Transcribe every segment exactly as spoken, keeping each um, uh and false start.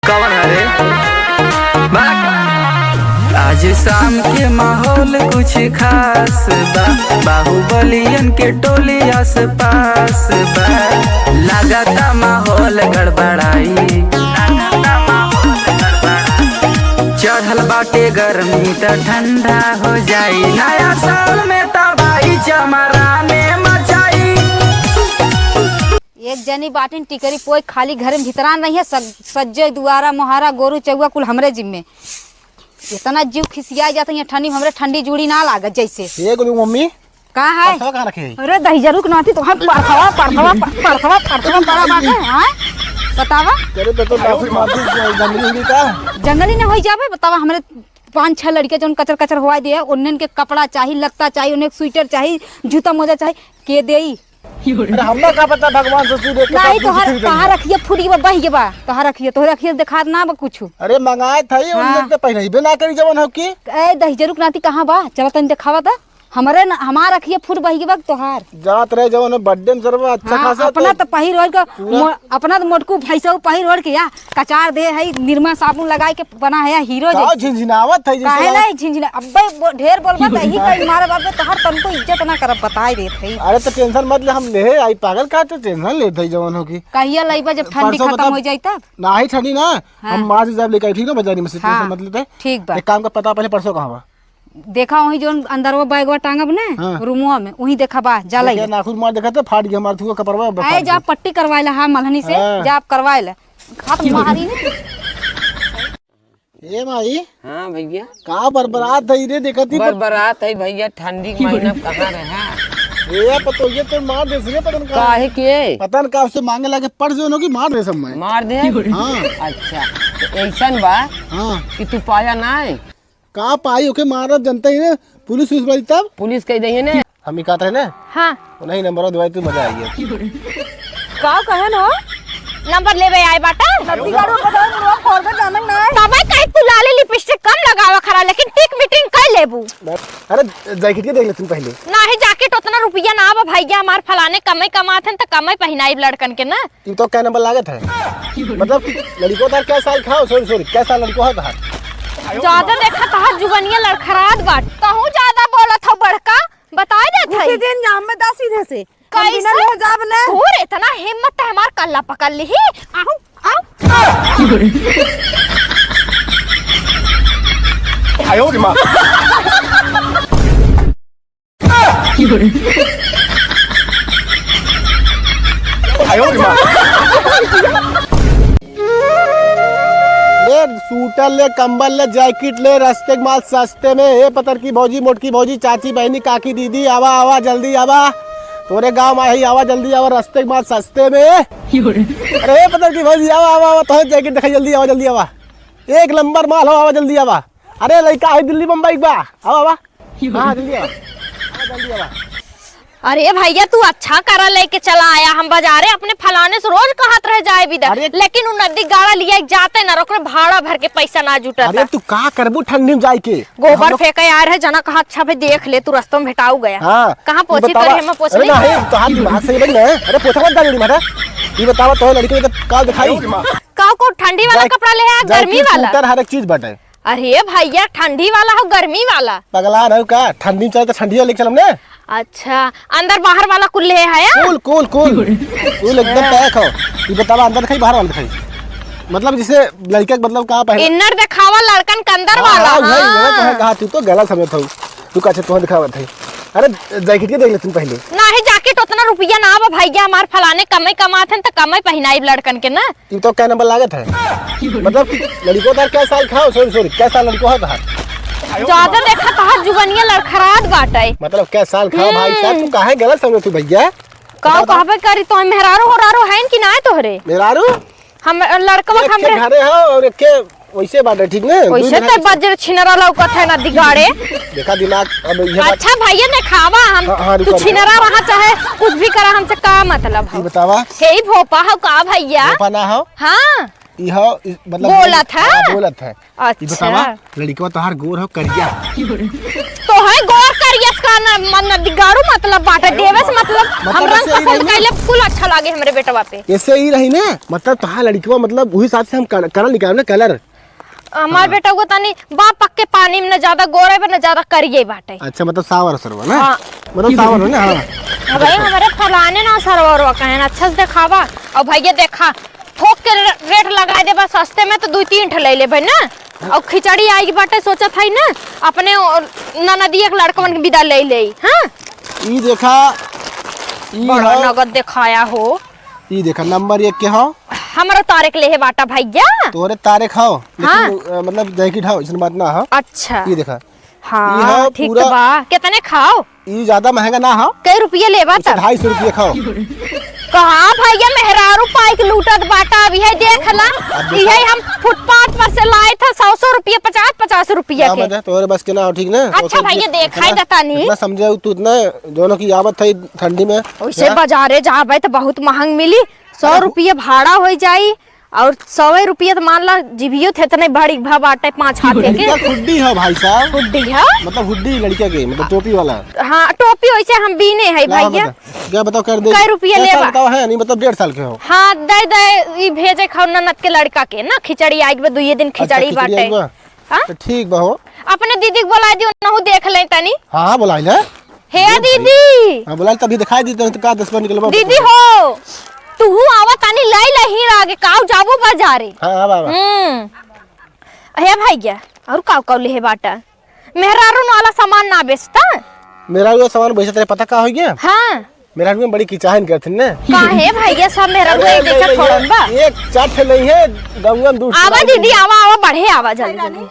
कौन है रे? भाग। आज शाम के माहौल कुछ खास बा, बाहुबलियन के टोली आसपास बा, लागता माहौल गड़बड़ाई। चढ़ल बाटे गर्मी त ठंडा हो जाई, नया साल में तबाही चमराने मचाई। एक जनी बाटिन टिकरी पोई, खाली घरे में भितरान रही है, सग-, सज्जे दुआरा, मोहारा, गोरू, चौआ कुल हमरे जिम्मे। इतना जीव खिसिया जात है, ये ठंडी में हमरे ठंडी जूड़ी ना लागत जैसे। ये गोलू मम्मी, का है? परसवा कहाँ रखे है? अरे दहिजरू के नाती, तोहर परसवा, परसवा, परसवा, परसवा बड़ा बाटे, हाँ? बतावा। अरे तो, तो बाबू माफी जंगली हुई का? जंगली ना होई जाबे, बतावा, हमरे पाँच छह लड़के जौन कचर कचर होवाई दिए, उन्हन के कपड़ा चाही, लत्ता चाही, उन्हन के स्वेटर चाही, जूता मोजा चाही, के देई? अरे, हमरा का पता, भगवान से सीधे के नहीं, सब कुछ तोहर, ठीक तोहर है। अखिया फूट गई बा, बह गई बा, तोहर अखिया, तोहर अखिया देखात ना बा कुछ। अरे, मंगाए था ही, हाँ। उन्हें तो पहले ही बिना करी जवन हो की। ए, दहिजरू के नाती कहाँ बा? चला तनी देखावा त। हमरे न, हमार अखिया फूट बह गई बा, तोहार। जात रहे जवन हो birthday में सरवा अच्छा हाँ, खासा अपना तो तो पहिर ओढ़ के, पूरा मो-, अपना तो मोटकू भैंसऊ पहिर ओढ़ के या कचार दे है, निरमा साबुन लगाए के बना है हीरो का जैसे। झिनझिनावत है जैसे काहे लागत नहीं झिनझिना? अब्बे बो-, ढेर बोलबा त यही कहीं मारे बाप रे, तोहार तनको इज्जत ना करब, बताई देत है। अरे तो tension मत ले, हम लेहे आई पागल का तो tension लेत है जवन हो की। कहिया लइबा जब ठंडी परसों खत्म बता हो जाई तब? नाही ठंडी ना, हाँ। हम मार्च जब लेके आई, ठीक ना, बाजारी में से हाँ, tension मत लेते। ठीक बा। एक काम कर, पता पहले परसों कहाँ बा? देखा वही जोन अंदरवा बैगवा टांगब ना, हाँ। रूमवा में, वही देखा बा, जा देखा लइबा। नाखून मार देखा तो फाट गया हमार थुआ कपड़वा, फाट आए जा गया। पट्टी करवाए ला, हाँ, मलहनी से, हाँ। जा आप करवाए ला। हाथ मारी ना। ए माई, हाँ भैया। का बरबरात है रे, देखत ही प- बरबरात है भैया, ठंडी के महीना कहाँ रहा? ए, पतोहिया तो मार देस रे, पता न का। काहे के? पता न का, उससे मांगे लागे पड़ जो होगी, मार दे सब मैं। मार दे? हाँ। अच्छा, तो ऐसन बा हाँ। कि तू पाया ना है? का पाई, ओके मारब, जनता ही ना, पुलिस उस बारी तब? पुलिस कह दही ने। हम ही कहत रहे ना? हाँ। उन्हीं नंबर दवाई तू मजा आई है। का कहे न हो? नंबर लेबे आए बाटा? नदी गाड़ू बजाओ, मुड़वा फोड़ दे, जानक ना है। तबे कहे तू लाली लिपस्टिक कम लगावा खरा, लेकिन टिक मीटिंग कर लेबू। अरे, जैकेट के देख ले तू पहले। नाही, जैकेट उतना रुपया ना बा भैया, हमार फलाने कमे कमात हन, त कमे पहिनाइब लड़कन के ना। ई तो कै नंबर लागत है? मतलब कि लड़को तार कै साल खाओ, sorry, sorry, कै साल लड़को है तार? ज्यादा देखा तहार जुबनिया लड़खड़ात बाटे। कहूँ ज्यादा बोलत हो बड़का, बताई देत हई। घुसी दिन जाम में दा सीधे से। हम बिना कैसे? ले जाब ले। तोर इतना हिम्मत है हमार कल्ला पकड़ लिही। आऊ, आऊ। आयो रे माँ। आयो रे माँ। ले सूटर ले, कंबल ले, जैकेट ले, रस्ते के माल सस्ते में। ए पतर की भौजी, मोटकी भौजी, चाची, बहनी, काकी, दीदी, आवा, आवा, जल्दी आवा। तोरे गाँव में आई, आवा, जल्दी आवा, रस्ते के माल सस्ते में। अरे पतर की भौजी, आवा, आवा, आवा, तोहे जैकेट दिखाई, जल्दी आवा, जल्दी आवा। एक नंबर माल हो, आवा, जल्दी आवा। अरे लइका है दिल्ली बम्बई बा, आवा, आवा। हाँ, जल्दी आवा। हाँ, जल्दी आवा। अरे भैया, तू अच्छा करा लेके चला आया। हम बाजारे अपने फलाने से रोज कहत रह जाए बिदा, अरे लेकिन उ नदी गाड़ा लिया जाते ना, ओकरे भाड़ा भर के पैसा ना जुटता। अरे तू का करबू ठंडी में जाए के? गोबर हम लोग फेंके आ रहे जना, कहा अच्छा भाई देख ले, तू रस्तों में भेटाऊ गया। हाँ, कहाँ ई पोछी बतावा। करे, हम पोछ अरे ली। नहीं, तोहार दिमाग सही बन गए। अरे पोछा मत डाल मारा। ये बतावा तो लड़के तो काल दिखाई। का को ठंडी वाला जाए, कपड़ा ले आ, जाए गर्मी की वाला? सूटर हर एक चीज बाटे। अरे भैया, ठंडी वाला हो, गर्मी वाला? पगला रहो का? ठंडी में चाहे तो ठंडी वाला लेके चलम ने। अच्छा, अंदर बाहर वाला कुल ले है, हाँ? कुल, कुल, कुल। कुल एकदम अच्छा। पैक हो। ये बतावा, अंदर दिखाई, बाहर वाला दिखाई? मतलब, जैसे लड़का के, मतलब, का पहले इन्नर दिखावा, लड़कन के अंदर हाँ, वाला, हाँ, वही, वही तो है, हाँ। कहा, तू तो गलत समझत हो। तू का, अच्छा, तोहर दिखावत है। अरे, जैकेट के देख ले तुम पहले। नाही, जैकेट उतना रुपया ना बा भैया, हमार फलाने कमे कमात हन, त कमे पहिनाइब लड़कन के ना। ई तो कै नंबर लागत है? मतलब कि लड़को तार कै साल खाओ, sorry, sorry, कै साल लड़को है तार? ज्यादा देखा तहार जुबनिया लड़खड़ात बाटे। मतलब कै साल खाओ भाई साहब, तू हम्म। काहे गलत समझे तू भैया? का बता, बता। कहबे करी तो मेहरारू होरारू हैं कि ना तोहरे? मेहरारू? हम लड़कवा एक के हमरे घरे हो और एक के वैसे बाटे, ठीक ना? वैसे दुई तो बज्र छिनरा लौकत है ना दिगाड़े। देखा दिमाग, अब ये बात अच्छा भैया देखावा हम, हाँ, हाँ, तू रुको, रुको। छिनरा रहा चाहे कुछ भी करा, हमसे का मतलब ये है? बतावा। हे ही भोपा हो का भैया? भोपा ना हो। हाँ। ई हो, ई, मतलब बोलत है? हाँ, बोलत है। ई अच्छा। बतावा, लड़कवा तोहार गोर हो करिया? तो है गोर कर कुट्टिया से का ना, मन ना दिगाड़ू मतलब बाटे, देवे से मतलब, मतलब हम रंग ऐसे ही पसंद रही ना। कइले, कुल अच्छा लागे हमरे बेटवा पे। ऐसे ही रही ना, मतलब तोहार लड़िकवा, मतलब वही हिसाब से हम कर-, कलर निकालब ना, कलर। हमार हाँ। बेटवा तनी बा पक्के पानी में, ना ज्यादा गोरे बा, ना ज्यादा करिए बाटे। अच्छा, मतलब सावर सरवा ना? हाँ। मतलब सावर है ना, हाँ। हाँ भाई, हमरे फलाने ना सरवा उरवा कहेन, अच्छा से देखावा। और भैया देखा, थोक के रे-, रेट लगाइ देबा सस्ते में, तो दुइ तीन ठे लइ लेबे ना। और खिचड़ी आइगी बाटे, सोचत हई ना, अपने ओ, ननदिया के लड़कवन के विदा लइ लेई, हाँ? ई देखा, ई बड़ा हो। नगद देखाया हो। ई देखा, नंबर एक के हो। हमरो तारेक लेहे बाटा भैया। तोरे तारेक हो, लेकिन, हाँ। अ, मतलब जैकेट हो, ऐसन बात ना हो। अच्छा। ई देखा। हाँ, ई हो ठीक पूरा तो बा। कितने खाओ? ई ज्यादा महंगा ना हो। कई रुपये लेबा इसे तब? ढाई सौ रुपये खाओ। कहाँ भैया, मेहरारू पाइक लूटत बाटा, अब इहे देख ला। अब देखा। इहे हम फुटपाथ पर से लाए थे, सौ सौ रुपये, पचास पचास रुपये ना के। बता, तोहरे बस के ना हो, ठीक ना? अच्छा तो भैया, इतना, देखा ही देता नहीं। इतना समझे तू, इतना दोनों की आवत है ठंडी में। वैसे हाँ? बाजारे जाबे तो बहुत महंग मिली, सौ रुपये भाड़ा हो जाई। और सौ रुपया तो मान ला, जिभियो थे इतने बड़ी भा बाटे, पाँच हाथे के। लड़का हुड्डी है भाई साहब। हुड्डी है? मतलब हुड्डी लड़का के, मतलब टोपी वाला। हाँ, टोपी वैसे हम बीने है ना, भैया। बता, क्या बताओ, कर दे। कै रुपया क्या लेबा? बताओ है, नहीं मतलब डेढ़ साल के हो। हाँ, दे दे, ई भेजे खाओ ननद के लड़का के ना, खिचड़ी आइब, दुइये दिन अच्छा, खिचड़ी खिचड़ी बाटे। आइब। हाँ? तो ठीक बा हो। अपने दीदी के बोला दियो, नहु देख ले तनी। हाँ, हाँ, बोला ले। हे दीदी। हाँ, बोला, तभी दिखाई दी तो का दस बार निकलबा दीदी हो, तू आवा तनी लाई लही आगे काऊ जाबू बाजारे। हाँ, हाँ, बाबा। हम्म। हे भैया, और काऊ काऊ लेहे बाटा? मेहरारून वाला सामान ना बेचता? मेहरारू वाला सामान बेचत रहे, पता का हो गया? हाँ। मेहरारू में बड़ी किचाहन करथिन ने। काहे भैया, सब मेहरारू अरे एक जैसे नहीं थोड़न है, बा? एक चार ठे नहीं है, गंगन दूर आवा चलाई दीदी, नहीं। आवा, आवा, बढ़े आवा, जल्दी, जल्दी।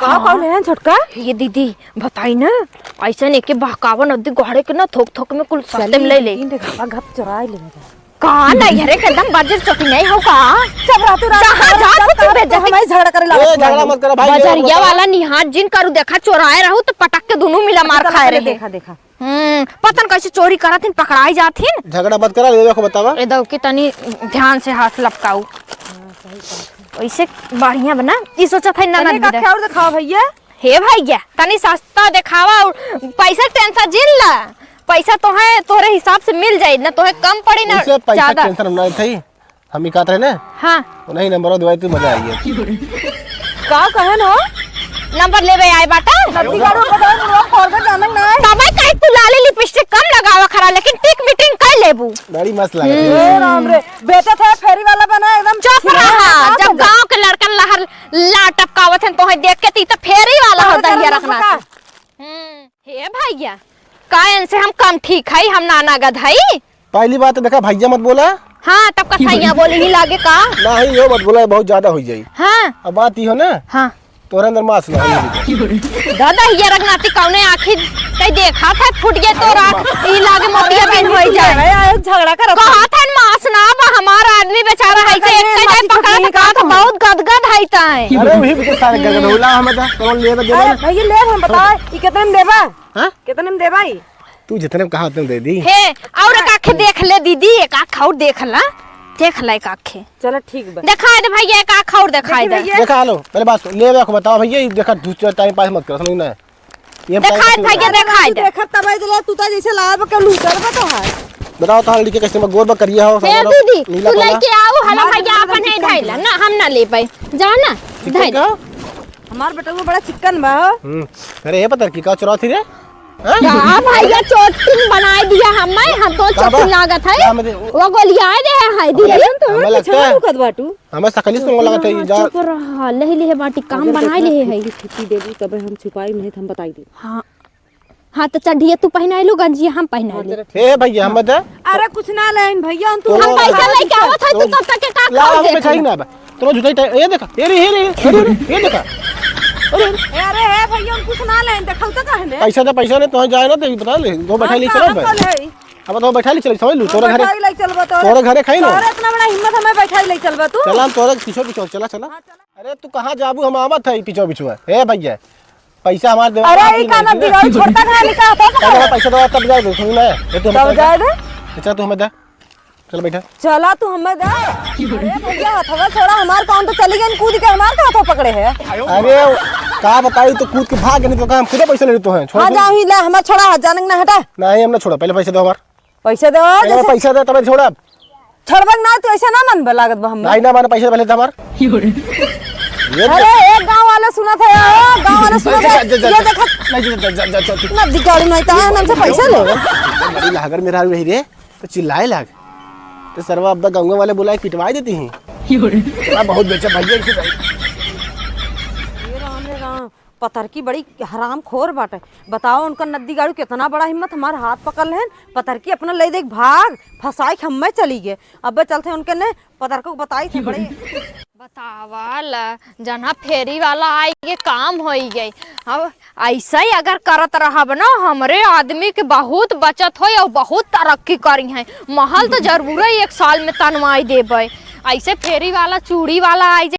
काऊ काऊ लेहन छोटका? ये दीदी, बताई ना, ऐसन एके बहकावन अद्दी गहरे के ना, थोक थोक में कुल सस्ते में ले ले। तीन ठे घपा घप चोराई ले जा। का नहीं हरे के एकदम बजर चौकी नहीं हो का? सब रातों रात जहाँ जा तू बेइज्जती। हमारी झगड़ा करे ए, लागत झगड़ा है। मत करो भाई, बजरिया वाला निहार जिन करू देखा, चोराए रहू तो पटक के दोनों मिला मार खाए रहे। देखा, देखा। हम्म, पता न कैसे चोरी करत हिन, पकड़ाई जात हिन। झगड़ा मत करा, ले देखो बतावा। ए दौकी तनी ध्यान से हाथ लपकाऊ। वैसे बढ़िया बना, ई सोचत है ननद तनी का दे। और दिखाओ भैया। हे भैया, तनी सस्ता देखावा और पैसा टेंशन जिन ला। पैसा तोहे, तोहरे हिसाब से मिल जाई, ना तोहे कम पड़ी ना वैसे पैसा ज्यादा। टेंशन ना उठाई, हम ही कहत रहे ना। हाँ। उन्हीं नंबर दवाई तू मजा आई है। का कहन हो? नंबर लेबे आए बाटा। नदी गाड़ू को तो लोग फॉरवर्ड जानन ना है। तबे कहीं तू लाली लिपस्टिक कम लगावा खरा, लेकिन टिक मीटिंग कर लेबू। बड़ी मस्त लागत है। ए राम रे, बेचत है फेरी वाला बना एकदम। चुप रहा, जब गांव के लड़कन लहर ला टपकावत हन, तोहे देख के ती तो फेरी वाला हो दहिया रखना। हम्म, हे भैया, का इनसे हम कम ठीक है, हम नाना गध है? पहली बात तो देखा, भैया मत बोला। हाँ, तब का सैया बोली ही लागे का? नहीं, यो मत बोला, बहुत ज्यादा हो जाई। हाँ। अब बात ई हो ना, हाँ। तोरे अंदर मांस ना हो। दादा, ये रखनाती कौने आँखी कहीं देखा था, फूट गए तोर आँख, ई लागे मोतिया बिन होई जाए। अरे, अरे, झगड़ा करत कहा था मांस ना बा, हमार आदमी बेचारा है से एक कहीं जाए पकड़ा था, कहा था बहुत गदगद है ताए। अरे, वही भी तो सारे गदगद होला, हमें तो कौन लेबे देबे अरे, ना। भैया, लेब हम बताओ, ई कितने में देबा? हाँ? कितने में देबा ई? तू जितने में कहा उतने में दे दी। हे, और एक आँखें देख ले दीदी, एक आँख और देख ला, देख ला एक आँखें। चलो ठीक बा। दिखाई दे भैया, एक आँख और दिखाई दे। देखा लो, पहले बात सुन, ले आँख बताओ भैया, ये देखा धूप चोर टाइम पास मत करो, समझ ना। ये दिखाई दे भैया, दिखाई दे। देखा तब आई दिला, तू तो जैसे लाल बा के लूटर बा तो है। बताओ तो लड़के कैसे में गोर बा करिया हो, हे दीदी, नीला तू काला। लेके आओ, हला भैया अपन नहीं धैला ना, हम ना ले पाए। जाओ ना, धैला। हमार बेटवा बड़ा चिक्कन बा हो। हम्म। अरे, ये पता की का चुरावत ही रे? हाँ? का भैया चोटिन बनाए दिया हमें, हम तो का बा? चोटिन लागत है। का हमें दे-, वो गोलियाए दे है दीदी। हमें तो हमें लगता है। लुकत बाटू। हमें सकली से लगत है, जा। चुप रहा, ले ले बाटी, काम बनाए ले है। छुट्टी दे दी, तबे हम छुपाई नहीं, हम बताई दी। हाँ। हाँ, तो चड्ढिया तू पहनाई लो, गंजिया हम पहनाई ले। ए भैया, हम बता। अरे कुछ ना लेन भैया, हम तू हम पैसा लेके आवत है, तू तब तक के का लाओ, खाओ हम देख। बैठाई ना बा। तोरो जुटाई टाइम, ये देखा, ये रे, ये रे, ये रे, ये देखा। अरे। ए, अरे, ए भैया, हम कुछ ना लेन, देखल तो कहने। पैसा तो पैसा नहीं, तो जाए ना, तो बता ले, तो बैठाई ले चलो बे। अब तो बैठाई ले चलो, समझ लू, तोरे घरे। बैठाई ले चलबा तो। तोरे घरे खाई ना। अरे इतना बड़ा हिम्मत हमें बैठाई ले चलबा तू। चला, हम तोरे पीछे पीछे, चला, चला। हाँ, चला। अरे तू कहाँ जाबू, हम आवत है पीछे पीछे। ए भैया, पैसा हमार देवे अरे, बाकी ई का नहीं, ना ठीक है? दिया? छोड़ता ना, निकाल, तो अरे, पैसा दो, तब जाए दो, सुन ना। ये तू तब हमें जाए दे। अच्छा, तू हमें दे। चल बैठा। चला तू हमें दे। अरे भैया, हथवा छोड़ा, हमार काम तो चली गई, कूद के हमार का हाथवा पकड़े है। अरे, का बताई, तो कूद के भाग गए, नहीं तो का हम खुदे पैसा ले लेते हैं। छोड़ हाँ, दे। जाओ ही, ले, हमार छोड़ा, हाथ जाने के ना हटा। नहीं, हम ना छोड़ा, पहले पैसा दो हमार। पैसा दो, पहले जैसे पैसा दे, तब छोड़ा। छोड़बे ना, तू ऐसे ना मन बे लागत बा हम। नहीं ना माने, पैसा पहले दे हमार। ये अरे, एक गांव वाले सुनत है, ओ, गांव वाले सुनत है। जा, जा, जा, ये जा। देखा। नहीं, जा, जा, जा, जा, जा, जा। नदी गाड़ी नहीं, ता हमसे पैसा ले। बड़ी लागर मेरा रही रे। तो चिल्लाए लाग। तो सरवा अब गंगा वाले बुलाए पिटवाए देती हैं। चला बहुत बेचा भैया इसे भाई। हे राम, हे राम, पतरकी बड़ी हरामखोर बाटे। बताओ, उनका नद्दी गाड़ू कितना बड़ा हिम्मत, हमार हाथ पकड़ लेन। पतरकी अपना ले देख भाग, फंसाई के हम्मे चली गए। अब चलते उनके ने पतरको को बताई थे बड़े। बतावा ला, जना फेरी वाला आई, ये काम होई गई। अब ऐसा ही अगर करत रहब ना, हमरे आदमी के बहुत बचत होई और बहुत तरक्की करी हैं। महल तो जरूर ही एक साल में तनवाई देबे। ऐसे फेरी वाला, चूड़ी वाला आई